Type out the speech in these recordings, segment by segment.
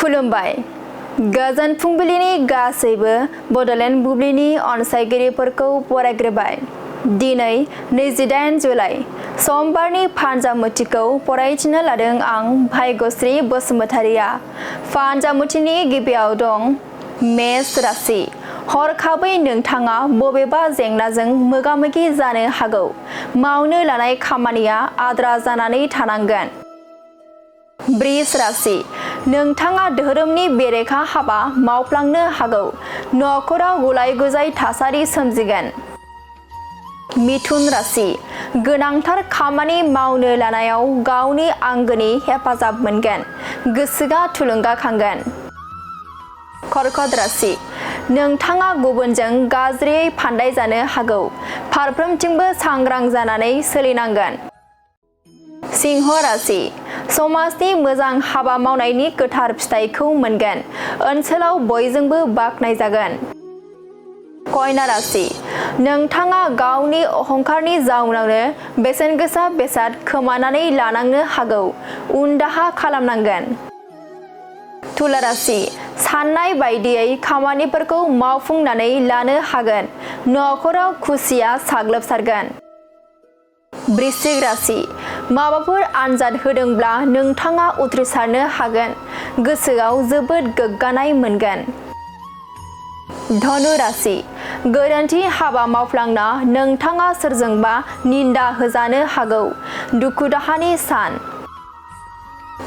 खुलुमबाय गोजोन फुंबिलिनि गासैबो बड'लेण्ड बुब्लिनि अनसायगिरिफोरखौ बरायग्रोबाय। दिनै 28 जुलाइ समबारनि फानजामुथिखौ फरायथिनो लादों आं भाग्यश्री बसुमतारिया। फानजामुथिनि गिबियाव दं मेष राशि। हरखाबै नोंथाङा बबेबा जेंनाजों मोगा-मोगि जानो हागौ। मावनो लानाय खामानिया आद्रा जानानै थानांगोन। वृष राशि। नोंथाङा धोरोमनि बेरेखा हाबा मावफ्लांनो हागौ। नखराव गुलाय-गुजाय थासारि सोमजिगोन। मिथुन राशि। गोनांथार खामानि मावनो लानायाव गावनि आंगोनि हेफाजाब मोनगोन। गोसोआ थुलुंगाखांगोन। कर्कट राशि। नोंथाङा गुबुनजों गाज्रियै फान्दाय जानो हागौ। फारफ्रोमथिंबो सांग्रां जानानै सोलिनांगोन। सिंह राशि। समाजनि मोजां हाबा मावनायनि गोथार फिथाइखौ मोनगोन। ओनसोलाव बयजोंबो बाख्नायजागोन। कन्या राशि। नोंथाङा गावनि अहंकारनि जाउनावनो बेसेनगोसा बेसाद खोमानानै लानांनो हागौ। उनदाहा खालामनांगोन। तुला राशि। साननाय बायदियै खामानिफोरखौ मावफुंनानै लानो हागोन। नखराव खुसिया साग्लोबसारगोन। वृश्चिक राशि। माबाफोर आनजाद होदोंब्ला नोंथाङा उथ्रिसारनो हागोन। गोसोआव जोबोद गोग्गानाय मोनगोन। धनु राशि। गोरोन्थि हाबा मावफ्लांना नोंथाङा सोरजोंबा निन्दा होजानो हागौ। दुखु-दाहानि सान।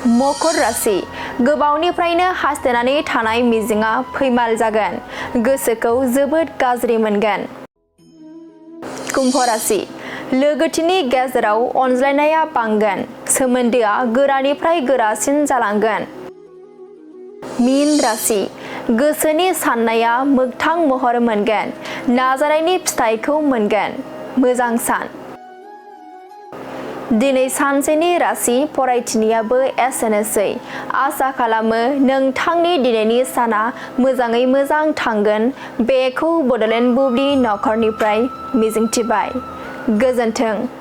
मकर राशि। गोबावनिफ्रायनो हास्थायनानै थानाय मिजिंआ फैमाल जागोन। गोसोखौ जोबोद गाज्रि मोनगोन। कुम्भ राशि। लोगोथिनि गेजेराव अनज्लायनाया बांगोन। सोमोन्दोआ गोरानिफ्राय गोरासिन जालांगोन। मीन राशि। गोसोनि साननाया मोगथां महर मोनगोन। नाजानायनि फिथाइखौ मोनगोन। मोजां सान। दिनै सानसेनि राशि फरायथिनायाबो एसेनोसै। आसा खालामो नोंथांनि दिनैनि साना मोजाङै मोजां थांगोन। बेखौ बड'लेण्ड बुब्लि नखरनिफ्राय मिजिंथिबाय। गोजोन्थों।